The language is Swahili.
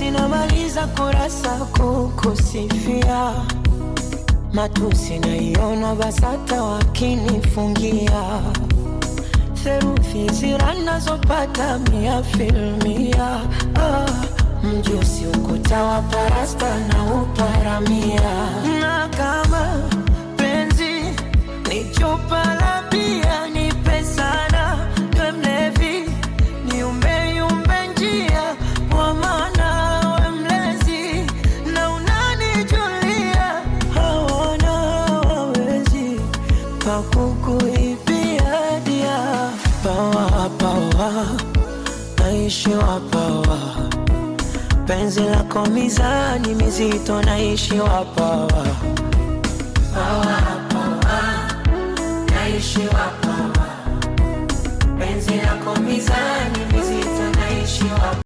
Basi namaliza kurasa kukusifia, matusi naiona, BASATA wakinifungia theruthi zira nazopata mia filmia, ah, mjusi ukuta wa parasta na uparamia, na kama penzi ni chupa la bia, nipe sana niwe mlevi niumbe yumbe njia kwa maana we mlezi na unanijulia, hawana wawezi pakukuibia dia pawa pawa naishi wapawa penzi lako mizani mizito naishi wapawa pawa pawa naishi wapawa penzi lako mizani mizito naishi wapawa.